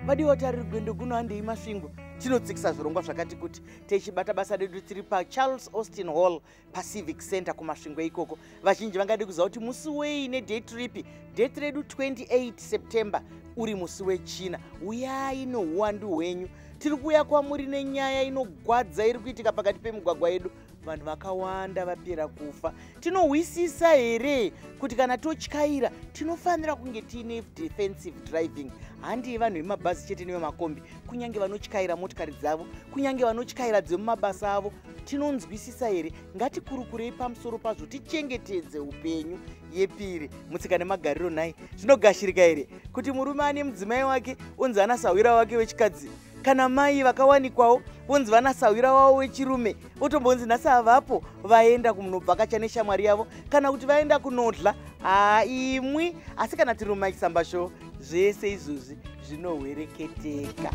Vadiwa tariri gwendo guno, handei Masvingo tinotsikisa zvirongwa zvakati kuti tichibata basa redu tiri paCharles Austin Hall, paCivic Center kuMasvingo ikoko. Vazhinji vangade kuziva kuti musi wei nedate ripi. Date redu 28 September, uri musi wechina. Uyai nouwandu hwenyu. Tiri kuuya kwamuri nenyaya inogwadza iri kuitika pakati pemigwagwa yedu. Vanhu vakawanda vapera kufa. Tinohwisisa here kuti kana totyaira tinofanira kunge tiine defensive driving? Handii vanhu vemabhazi chete nevemakombi, kunyange vanotyaira motikari dzavo, kunyange vanotyaira dzemumabasa avo, tinonzwisisa here? Ngatikurukurei pamusoro pazvo, tichengetedze upenyu. Yepiri mutsika nemagariro, nhai, zvinogashirika here kuti murume ane mudzimai wake unzi ana sahwira wake wechikadzi, kana mai vakawanikwawo vonzi vana sahwira wavo wechirume, votombonzi nhasi havapo, vaenda kunobvakacha neshamwari yavo, kana kuti vaenda kunodla? Haimwi, asi kana tiri muMike Samba Show, zvese izvozvi zvinohwereketeka.